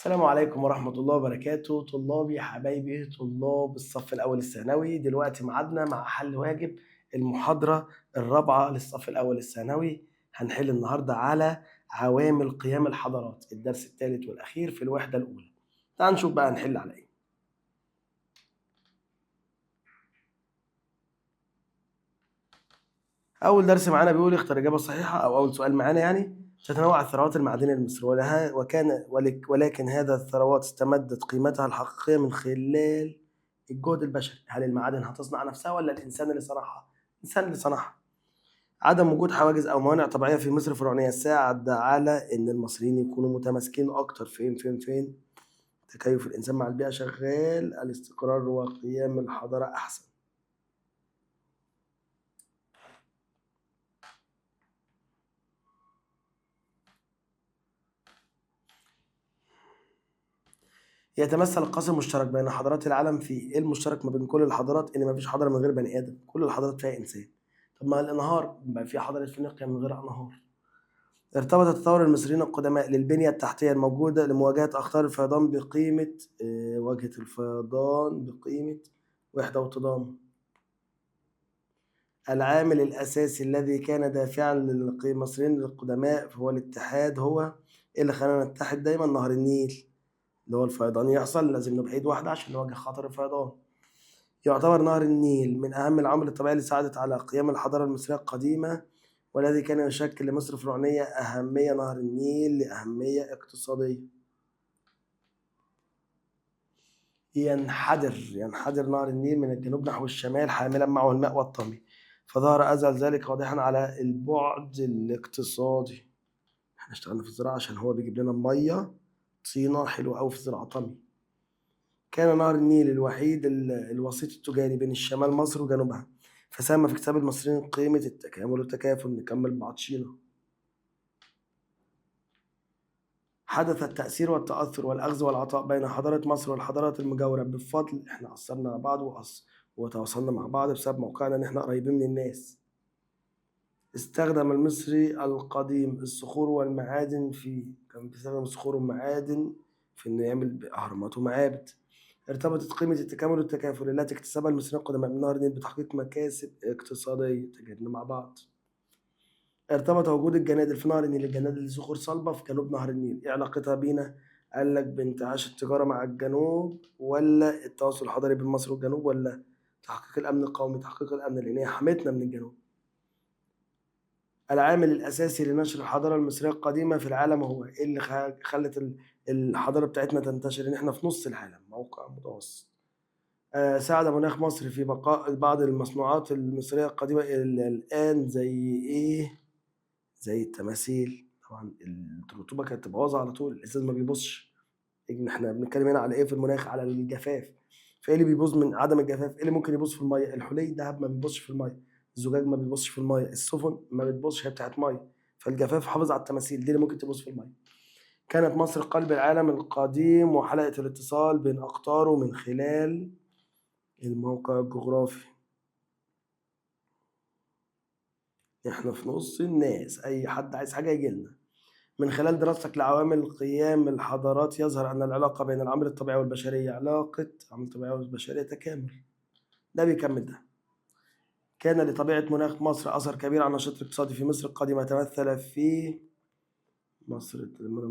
السلام عليكم ورحمة الله وبركاته، طلابي حبايبي طلاب الصف الأول الثانوي. دلوقتي ميعادنا مع حل واجب المحاضرة الرابعة للصف الأول الثانوي. هنحل النهاردة على عوامل قيام الحضارات، الدرس الثالث والأخير في الوحدة الأولى. تعال نشوف بقى هنحل على إيه. أول درس معانا بيقول اختر إجابة صحيحة، أو أول سؤال معانا يعني تتنوع الثروات المعدنية المصرية ولكن هذا الثروات استمدت قيمتها الحقيقية من خلال الجهد البشري. هل المعادن هتصنع نفسها ولا الإنسان اللي صنعها؟ الإنسان اللي صنعها. عدم وجود حواجز أو موانع طبيعية في مصر الفرعونية ساعد على إن المصريين يكونوا متماسكين أكتر. فين فين فين؟ تكيف الإنسان مع البيئة شغال، الاستقرار وقيام الحضارة أحسن. يتمثل القاسم المشترك بين حضارات العالم في ايه؟ المشترك ما بين كل الحضارات ان مفيش حضارة من غير بني ادم، كل الحضارات فيها انسان. طب ما الانهار، ما في حضارة فينيقيا من غير انهار. ارتبط تطور المصريين القدماء للبنيه التحتية الموجودة لمواجهة اخطار الفيضان بقيمة واجهه الفيضان بقيمة وحده وتضامن. العامل الاساسي الذي كان دافعا للمصريين القدماء هو الاتحاد. هو ايه اللي خلانا نتحد دايما؟ نهر النيل اللي هو الفيضان يحصل لازم نبقى ايد واحدة عشان نواجه خطر الفيضان. يعتبر نهر النيل من اهم العوامل الطبيعية اللي ساعدت على قيام الحضارة المصرية القديمة، والذي كان يشكل لمصر الفرعونية اهمية نهر النيل لاهمية اقتصادية. ينحدر نهر النيل من الجنوب نحو الشمال حاملا معه الماء والطمي، فظهر اثر ذلك واضحا على البعد الاقتصادي. احنا اشتغلنا في الزراعة عشان هو بيجيب لنا المية، طينة حلوة أوي في الزراعة طمي. كان نهر النيل الوحيد الوسيط التجاري بين الشمال مصر وجنوبها، فساهم في اكتساب المصريين قيمة التكامل والتكافل. نكمل بعطشينا. حدث التأثير والتأثر والأخذ والعطاء بين حضارة مصر والحضارات المجاورة بفضل احنا أثرنا على بعض وتواصلنا مع بعض بسبب موقعنا إن احنا قريبين من الناس. استخدم المصري القديم الصخور والمعادن كان بيستخدم الصخور والمعادن في انه يعمل اهرامات ومعابد. ارتبطت قيمة التكامل والتكافل التي اكتسبها المصريين القدماء من نهر النيل بتحقيق مكاسب اقتصادية. تجدنا مع بعض. ارتبط وجود الجنادل في نهر النيل، الجنادل صخور صلبة في جنوب نهر النيل، ايه علاقتها بينا؟ قال لك بانتعاش التجارة مع الجنوب، ولا التواصل الحضاري بين مصر والجنوب، ولا تحقيق الأمن القومي؟ تحقيق الأمن لأن هي حمتنا من الجنوب. العامل الأساسي لنشر الحضارة المصرية القديمة في العالم هو إيه اللي خلت الحضارة بتاعتنا تنتشر؟ إن إحنا في نص العالم، موقع متوسط. ساعد مناخ مصر في بقاء بعض المصنوعات المصرية القديمة إلى الآن، زي إيه؟ زي التماثيل. طبعا الرطوبة كانت تبوظها على طول، الإزاز ما بيبوظش. إحنا بنتكلم هنا على إيه في المناخ؟ على الجفاف. فإيه اللي بيبوظ من عدم الجفاف؟ إيه اللي ممكن يبوظ في المية؟ الحلي الذهب ما بيبوظش في المية، الزجاج ما بيبوظش في المية، السفن ما بتبوظش، هي بتاعت مية. فالجفاف حافظ على التماثيل دي اللي ممكن تبوظ في المية. كانت مصر قلب العالم القديم وحلقه الاتصال بين اقطاره من خلال الموقع الجغرافي. احنا في نص الناس، اي حد عايز حاجة يجي لنا. من خلال دراستك لعوامل قيام الحضارات يظهر ان العلاقة بين العامل الطبيعي والبشريه، علاقة العامل الطبيعي والبشريه تكامل، ده بيكمل ده. كان لطبيعة مناخ مصر أثر كبير على النشاط الاقتصادي في مصر القديمة، تمثل في مصر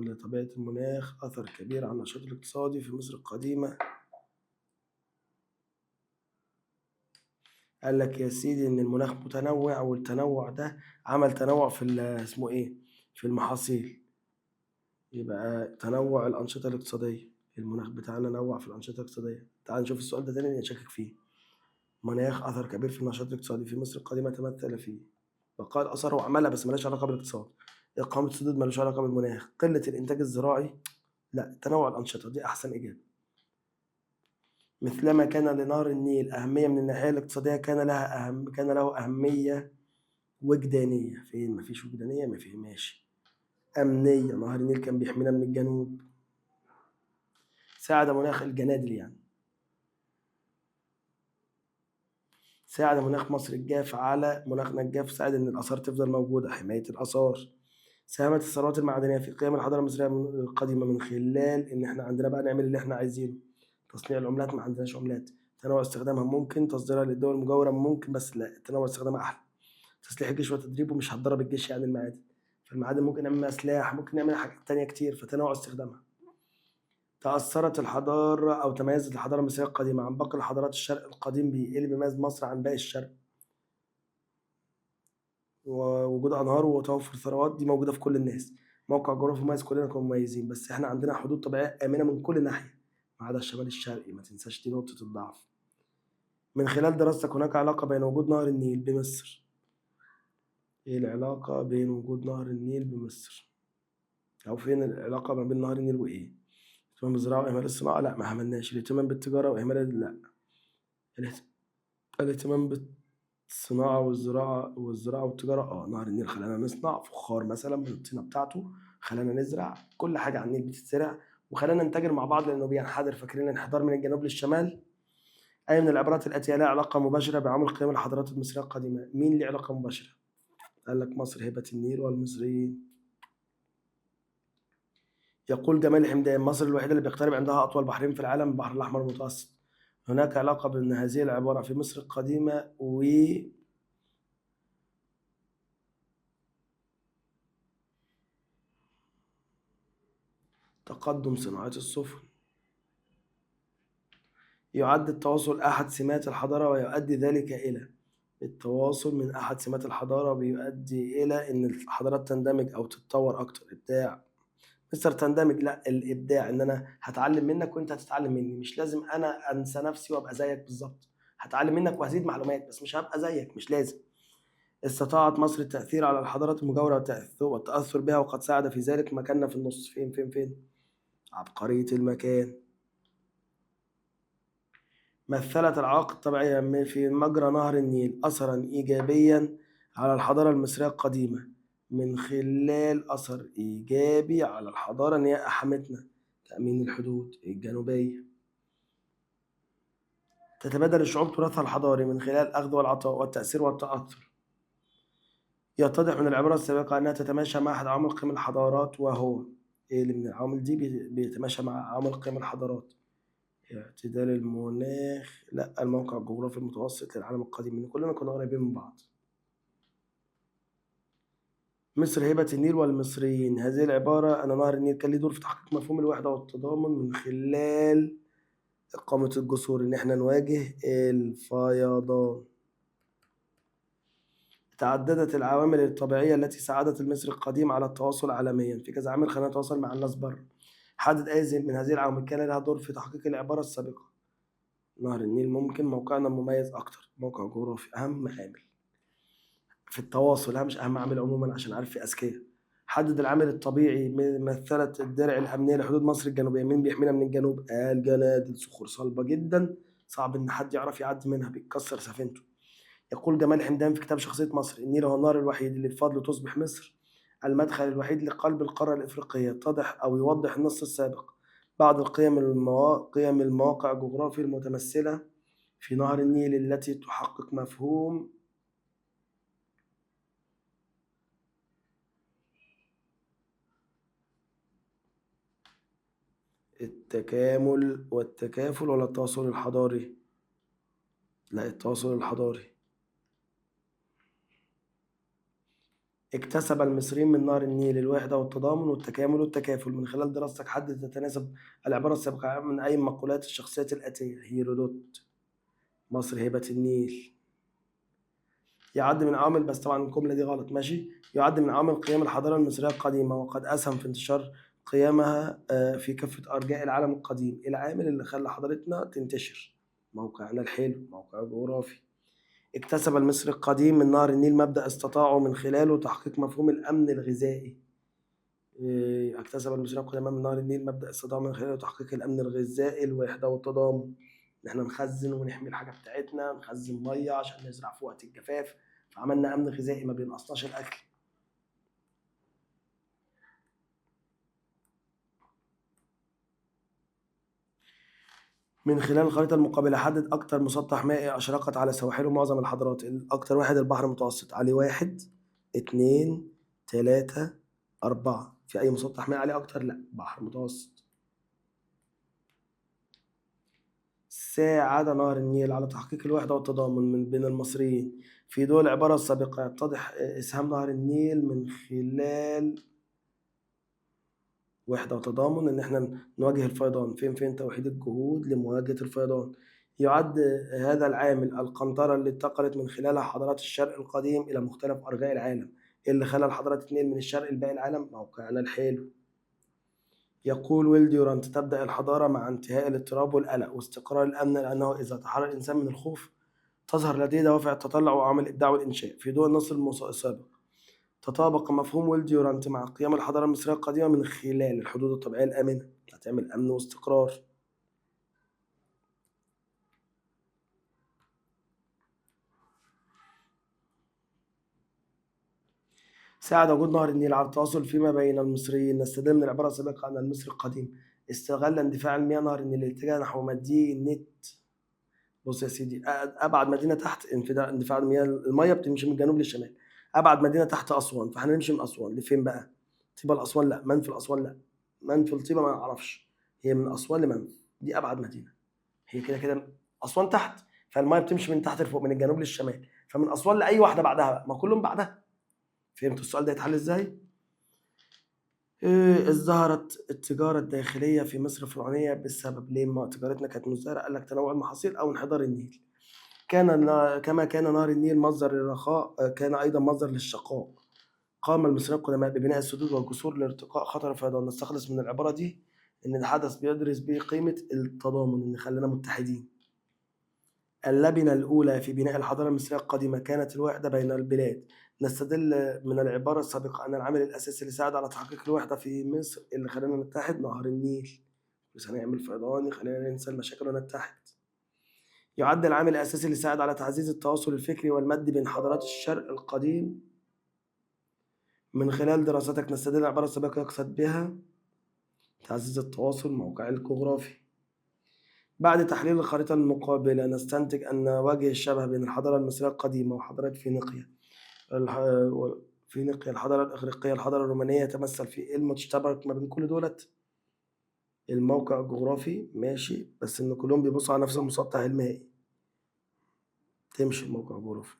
لطبيعة المناخ أثر كبير على النشاط الاقتصادي في مصر القديمة. قال لك يا سيدي إن المناخ متنوع، والتنوع ده عمل تنوع في اسمه إيه؟ في المحاصيل. يبقى تنوع الأنشطة الاقتصادية، المناخ بتاعنا نوع في الأنشطة الاقتصادية. تعال نشوف السؤال ده تاني نشكك فيه. مناخ أثر كبير في النشاط الاقتصادي في مصر القديمة تمثل فيه بقاء الآثار وعملها بس مالهاش علاقة بالاقتصاد، إقامة السدود مالهاش علاقة بالمناخ، قلة الإنتاج الزراعي، لا تنوع الأنشطة دي أحسن إجابة. مثلما كان لنهر النيل أهمية من الناحية الاقتصادية كان له أهمية وجدانية. فين؟ مفيش وجدانية، ما فيه، ماشي. أمنية، نهر النيل كان بيحمينا من الجنوب. ساعد مناخ الجنادل يعني. ساعد مناخ مصر الجاف على مناخنا الجاف، ساعد ان الاثار تفضل موجودة، حماية الاثار. ساهمت الثروات المعدنية في قيام الحضارة المصرية القديمة من خلال إن إحنا عندنا بقى نعمل اللي إحنا عايزينه. تصنيع العملات، ما عندناش عملات. تنوع استخدامها ممكن، تصديرها للدول المجاورة ممكن، بس لا، تنوع استخدامها أحلى. تسليح الجيش وتدريبه، مش هتضرب الجيش يعني المعادن، فالمعادن ممكن نعمل منها سلاح، ممكن نعمل حاجات تانية كتير، فتنوع استخدامها. تأثرت الحضارة أو تميزت الحضارة المصرية القديمة عن باقي الحضارات الشرق القديم بإيه؟ اللي بيميز مصر عن باقي الشرق؟ ووجود أنهار وتوفر ثروات، دي موجودة في كل الناس. موقع جغرافي مميز، كلنا كنا مميزين، بس احنا عندنا حدود طبيعية آمنة من كل ناحية ما عدا الشمال الشرقي، ما تنساش دي نقطة الضعف. من خلال دراستك هناك علاقة بين وجود نهر النيل بمصر. ايه العلاقة بين وجود نهر النيل بمصر؟ أو فين العلاقة ما بين نهر النيل وإيه؟ الاهتمام بالزراعة وإهمال الصناعة؟ لا، ما عملناش. الاهتمام بالتجارة وإهمال، لا. الاهتمام بالصناعة والزراعة والتجارة، نهر النيل خلانا نصنع فخار مثلا من الطينة بتاعته، خلانا نزرع كل حاجة على النيل بتتزرع، وخلانا نتاجر مع بعض لأنه بينحدر. فاكرين الانحدار من الجنوب للشمال؟ أي من العبارات الآتية لها علاقة مباشرة بعمل قيام الحضارات المصرية القديمة؟ مين ليه علاقة مباشرة؟ قال لك مصر هبة النيل والمصريين. يقول جمال حمدان مصر الوحيدة اللي بيقترب عندها أطول بحرين في العالم، البحر الأحمر المتوسط. هناك علاقة بين هذه العبارة في مصر القديمة و تقدم صناعة السفن. يعد التواصل أحد سمات الحضارة ويؤدي ذلك إلى التواصل من أحد سمات الحضارة بيؤدي إلى إن الحضارات تندمج أو تتطور أكتر. إبداع مستر تندمج، لا، الإبداع إن أنا هتعلم منك وأنت هتتعلم مني، مش لازم أنا أنسى نفسي وأبقى زيك بالظبط، هتعلم منك وهزيد معلومات بس مش هبقى زيك، مش لازم. استطاعت مصر التأثير على الحضارات المجاورة والتأثر بها، وقد ساعد في ذلك مكاننا في النص. فين فين فين؟ عبقرية المكان. مثلت العواقب الطبيعية في مجرى نهر النيل أثرا إيجابيا على الحضارة المصرية القديمة، من خلال أثر إيجابي على الحضارة إن هي أحمتنا، تأمين الحدود الجنوبية. تتبادل الشعوب تراثها الحضاري من خلال الأخذ والعطاء والتأثير والتأثر. يتضح من العبارة السابقة أنها تتماشى مع أحد عوامل قيم الحضارات، وهو إيه اللي من العوامل دي بيتماشى مع عوامل قيم الحضارات؟ اعتدال المناخ، لا، الموقع الجغرافي المتوسط للعالم القديم، إن كلنا كنا قريبين من بعض. مصر هبة النيل والمصريين، هذه العبارة أن نهر النيل كان له دور في تحقيق مفهوم الوحدة والتضامن من خلال إقامة الجسور، إن إحنا نواجه الفيضان. تعددت العوامل الطبيعية التي ساعدت المصري القديم على التواصل عالميا، في كذا عامل خلانا نتواصل مع الناس بره. حدد أي من هذه العوامل كان لها دور في تحقيق العبارة السابقة. نهر النيل ممكن، موقعنا مميز أكتر، موقع جغرافي أهم عامل في التواصل، مش أهم عامل عموما عشان عارف في أذكياء. حدد العامل الطبيعي مثلت الدرع الأمنية لحدود مصر الجنوبية، مين بيحمينا من الجنوب؟ الجنادل، صخور صلبة جدا صعب إن حد يعرف يعدي منها، بيتكسر سفينته. يقول جمال حمدان في كتاب شخصية مصر: النيل هو النهر الوحيد اللي بفضله تصبح مصر المدخل الوحيد لقلب القارة الإفريقية. يتضح أو يوضح النص السابق بعض القيم قيم المواقع الجغرافي المتمثلة في نهر النيل التي تحقق مفهوم التكامل والتكافل، ولا التواصل الحضاري؟ لا، التواصل الحضاري. اكتسب المصريين من نهر النيل الوحدة والتضامن والتكامل والتكافل. من خلال دراستك حدد تتناسب العبارة السابقة من أي مقولات الشخصيات الآتية. هيرودوت، مصر هبة النيل. يعد من عوامل، بس طبعا الجملة دي غلط، ماشي. يعد من عوامل قيام الحضارة المصرية القديمة وقد أسهم في انتشار قيامها في كافة أرجاء العالم القديم. العامل اللي خلى حضارتنا تنتشر موقعنا الحلو، موقع جغرافي. اكتسب المصري القديم من نهر النيل مبدأ استطاعوا من خلاله تحقيق مفهوم الأمن الغذائي. اكتسب المصريون القدماء من نهر النيل مبدأ استطاعوا من خلاله تحقيق الأمن الغذائي، الوحدة والتضامن، إن احنا نخزن ونحمي الحاجة بتاعتنا، نخزن مية عشان نزرع في وقت الجفاف، فعملنا أمن غذائي ما بينقصناش الأكل. من خلال الخريطة المقابلة حدد أكتر مسطح مائي أشرقت على سواحله معظم الحضارات. أكتر واحد البحر المتوسط، عليه 1 2 3 4. في أي مسطح مائي عليه أكتر؟ لا، بحر متوسط. ساعد نهر النيل على تحقيق الوحدة والتضامن من بين المصريين. في دول العبارة السابقة يتضح إسهام نهر النيل من خلال وحدة وتضامن إن إحنا نواجه الفيضان. فين توحيد الجهود لمواجهة الفيضان. يعد هذا العامل القنطرة اللي انتقلت من خلالها حضارات الشرق القديم إلى مختلف أرجاء العالم. اللي خلى الحضارات تتنقل من الشرق لباقي العالم؟ موقعنا الحلو. يقول ويل ديورانت: تبدأ الحضارة مع انتهاء الاضطراب والقلق واستقرار الأمن، لأنه إذا تحرر الإنسان من الخوف تظهر لديه دوافع التطلع وعوامل الإبداع والإنشاء. في ضوء النص السابق تطابق مفهوم ويل ديورانت مع قيام الحضارة المصرية القديمة من خلال الحدود الطبيعية الآمنة، هتعمل أمن واستقرار. ساعد وجود نهر النيل على التواصل فيما بين المصريين. نستدل من العبارة السابقة أن المصري القديم استغل اندفاع المياه نهر النيل للاتجاه نحو مدينة، بص يا سيدي، أبعد مدينة تحت اندفاع المياه، المياه بتمشي من الجنوب للشمال، أبعد مدينة تحت أسوان، فاحنا نمشي من أسوان لفين بقى؟ طيبة لأسوان؟ لا. منف لأسوان؟ لا. منف لطيبة ما نعرفش، هي من أسوان لمنف، دي أبعد مدينة، هي كده كده أسوان تحت، فالمياه بتمشي من تحت لفوق من الجنوب للشمال، فمن أسوان لأي واحدة بعدها بقى، ما كلهم بعدها. فهمتوا السؤال ده يتحل ازاي؟ ازدهرت التجارة الداخلية في مصر الفرعونية بسبب، ليه ما تجارتنا كانت مزدهرة؟ قال لك تنوع المحاصيل أو انحدار النيل. كما كان نهر النيل مصدر للرخاء، كان أيضا مصدر للشقاء. قام المصريون القدماء ببناء السدود والجسور لارتقاء خطر الفيضان. نستخلص من العبارة دي إن الحدث بيدرس به قيمة التضامن، إن خلانا متحدين. اللبنة الأولى في بناء الحضارة المصرية القديمة كانت الوحدة بين البلاد. نستدل من العبارة السابقة أن العامل الأساسي اللي ساعد على تحقيق الوحدة في مصر اللي خلانا نتحد نهر النيل، بس هنعمل فيضان يخلينا ننسى المشاكل ونتحد. يعد العامل الأساسي اللي ساعد على تعزيز التواصل الفكري والمادي بين حضارات الشرق القديم. من خلال دراستك نستدل العبارة السابقة يقصد بها تعزيز التواصل موقع الجغرافي. بعد تحليل الخريطة المقابلة نستنتج أن وجه الشبه بين الحضارة المصرية القديمة وحضارة فينيقيا، فينيقيا، الحضارة الإغريقية، الحضارة الرومانية يتمثل في إيه المشترك ما بين كل دولت؟ الموقع الجغرافي، ماشي، بس إن كلهم بيبصوا على نفس المسطح المائي، تمشي الموقع الجغرافي.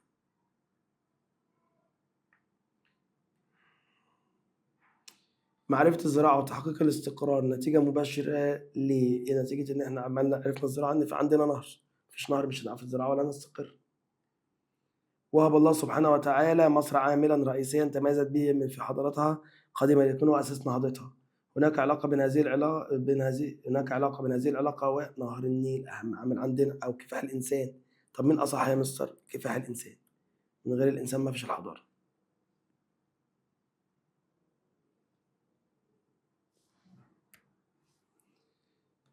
معرفة الزراعة وتحقيق الاستقرار نتيجة مباشرة ليه؟ نتيجة إن إحنا عملنا عرفنا الزراعة إن في عندنا نهر، مفيش نهر مش هنعرف الزراعة ولا نستقر. وهب الله سبحانه وتعالى مصر عاملا رئيسيا تميزت به من في حضارتها قديما ليكون هو أساس نهضتها. هناك علاقة بين هذه العلاقة بين هذه هناك علاقة بين هذه العلاقة ونهر النيل، أهم عامل عندنا، أو كفاح الإنسان. طب مين أصح يا مستر؟ كفاح الإنسان، من غير الإنسان ما فيش الحضارة.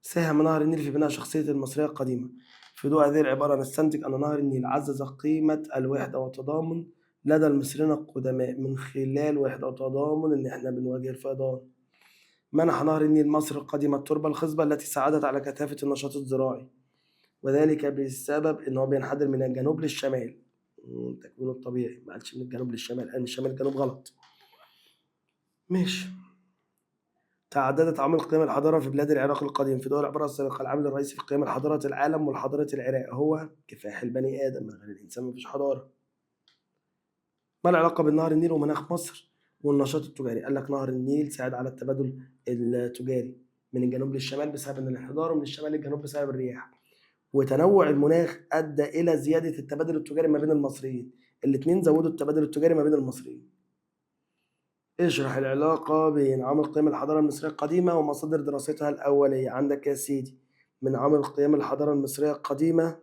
ساهم نهر النيل في بناء شخصية المصرية القديمة. في ضوء هذه العبارة نستنتج أن نهر النيل عزز قيمة الوحدة والتضامن لدى المصريين القدماء من خلال وحدة وتضامن إن إحنا بنواجه الفيضان. منح نهر النيل مصر القديمة التربة الخصبة التي ساعدت على كثافة النشاط الزراعي، وذلك بسبب إن هو بينحدر من الجنوب للشمال. تكوينه الطبيعي ما قالش من الجنوب للشمال، قال من الشمال للجنوب غلط. ماشي. تعددت عوامل قيام الحضارة في بلاد العراق القديم. في دول العبارة السابقة العامل الرئيسي في قيام الحضارة العالم والحضارة العراق هو كفاح البني آدم، من غير الإنسان مفيش حضارة. ما العلاقة بين نهر النيل ومناخ مصر والنشاط التجاري؟ قال لك نهر النيل ساعد على التبادل التجاري من الجنوب للشمال بسبب الانحدار، ومن الشمال للجنوب بسبب الرياح، وتنوع المناخ أدى إلى زيادة التبادل التجاري ما بين المصريين. الاثنين زودوا التبادل التجاري ما بين المصريين. اشرح العلاقة بين عوامل قيام الحضارة المصرية القديمة ومصادر دراستها الأولية. عندك يا سيدي من عوامل قيام الحضارة المصرية القديمة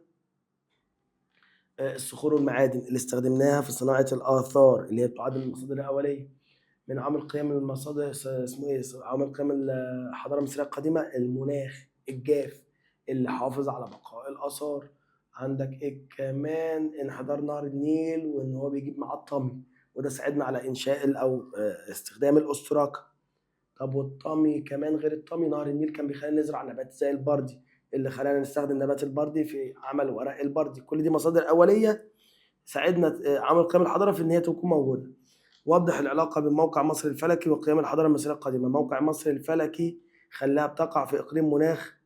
الصخور والمعادن اللي استخدمناها في صناعة الآثار اللي هي بتعد من المصادر الأولية. من عوامل قيام المصادر اسمه إيه؟ عوامل قيام الحضارة المصرية القديمة المناخ الجاف اللي حافظ على بقاء الآثار. عندك إيه كمان؟ انحدار نهر النيل وإن هو بيجيب معاه الطمي، وده ساعدنا على إنشاء أو استخدام الأستراكة. طب والطمي كمان غير الطمي، نهر النيل كان بيخلينا نزرع نبات زي البردي اللي خلانا نستخدم نبات البردي في عمل ورق البردي. كل دي مصادر أولية ساعدنا عمل قيام الحضارة في إن هي تكون موجودة. وضح العلاقة بين موقع مصر الفلكي وقيام الحضارة المصرية القديمة. موقع مصر الفلكي خلاها بتقع في إقليم مناخ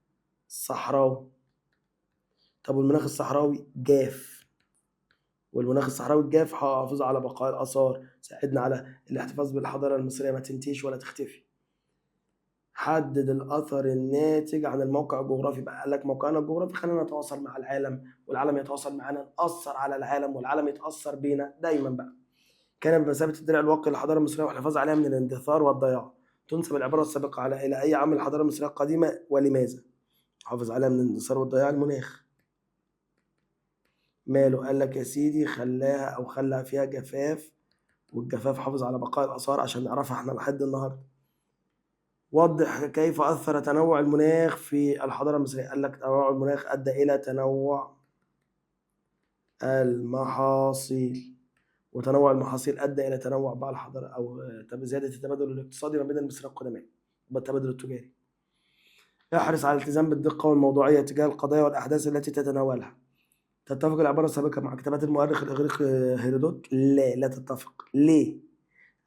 صحراوي. طب والمناخ الصحراوي جاف، والمناخ الصحراوي الجاف حافظ على بقاء الآثار، ساعدنا على الاحتفاظ بالحضارة المصرية ما تنتهيش ولا تختفي. حدد الأثر الناتج عن الموقع الجغرافي. بقى قال لك موقعنا الجغرافي خلينا نتواصل مع العالم والعالم يتواصل معانا، نأثر على العالم والعالم يتأثر بينا دايما. بقى كان بمثابة الدرع الواقي للحضارة المصرية والحفاظ عليها من الاندثار والضياع. تنسب العبارة السابقة على إلى أي عام الحضارة المصرية القديمة ولماذا؟ حافظ عليها من الاندثار والضياع المناخ. ماله؟ قال لك يا سيدي خلاها أو خلى فيها جفاف، والجفاف حافظ على بقاء الآثار عشان نعرفها احنا لحد النهارده. وضح كيف أثر تنوع المناخ في الحضارة المصرية. قال لك تنوع المناخ أدى إلى تنوع المحاصيل، وتنوع المحاصيل أدى إلى تنوع بقى الحضارة أو زيادة التبادل الاقتصادي ما بين المصريين القدماء والتبادل التجاري. احرص على الالتزام بالدقة والموضوعية تجاه القضايا والأحداث التي تتناولها. تتفق العبارة السابقة مع كتابات المؤرخ الإغريقي هيرودوت؟ لا، لا تتفق. ليه؟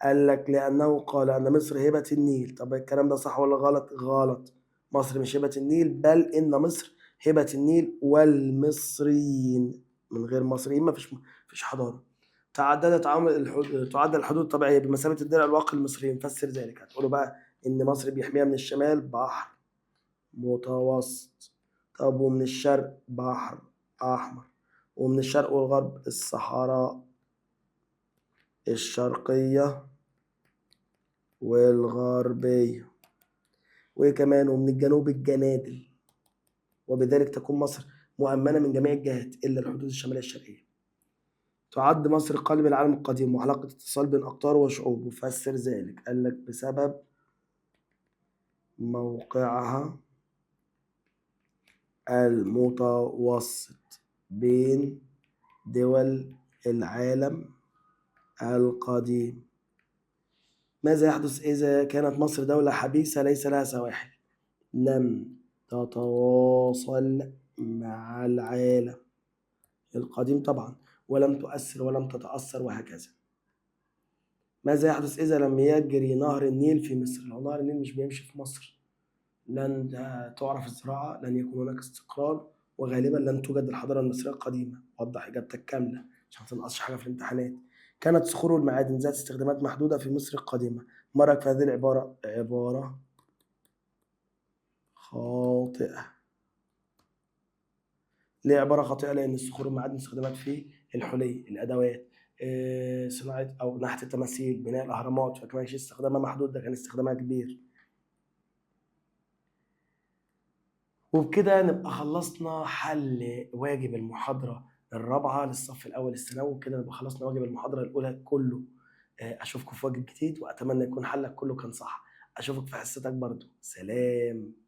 قال لك لأنه قال أن مصر هبة النيل. طب الكلام ده صح ولا غلط؟ غلط. مصر مش هبة النيل، بل إن مصر هبة النيل والمصريين، من غير مصريين ما فيش حضارة. تعددت عوامل تعد الحدود الطبيعية بمثابة الدرع الواقي للمصريين، فسر ذلك. هتقولوا بقى إن مصر بيحميها من الشمال بحر متوسط، طب ومن الشرق بحر أحمر، ومن الشرق والغرب الصحراء الشرقية والغربية، وكمان ومن الجنوب الجنادل، وبذلك تكون مصر مؤمنة من جميع الجهات إلا الحدود الشمالية الشرقية. تعد مصر قلب العالم القديم وحلقة اتصال بين أقطاره وشعوبه، فسر ذلك. قال لك بسبب موقعها المتوسط بين دول العالم القديم. ماذا يحدث إذا كانت مصر دولة حبيسة ليس لها سواحل؟ لم تتواصل مع العالم القديم طبعا، ولم تؤثر ولم تتأثر وهكذا. ماذا يحدث إذا لم يجري نهر النيل في مصر؟ لو نهر النيل مش بيمشي في مصر لن تعرف الزراعة، لن يكون هناك استقرار، وغالبا لن توجد الحضارة المصرية القديمة. وضح إجابتك كاملة عشان ما تنقصش حاجة في الامتحانات. كانت صخور والمعادن ذات استخدامات محدودة في مصر القديمة. ما رأيك في هذه العبارة؟ عبارة خاطئة. ليه عبارة خاطئة؟ لأن الصخور والمعادن استخدامات في الحلي، الأدوات، صناعة أو نحت التماثيل، بناء الأهرامات، فكمان استخدامها محدود، ده كان استخدامها كبير. وبكده نبقى خلصنا حل واجب المحاضرة الرابعة للصف الأول الثانوي، وكده نبقى خلصنا واجب المحاضرة الأولى كله. أشوفكم في واجب جديد، وأتمنى يكون حلك كله كان صح. أشوفك في حصتك برضو. سلام.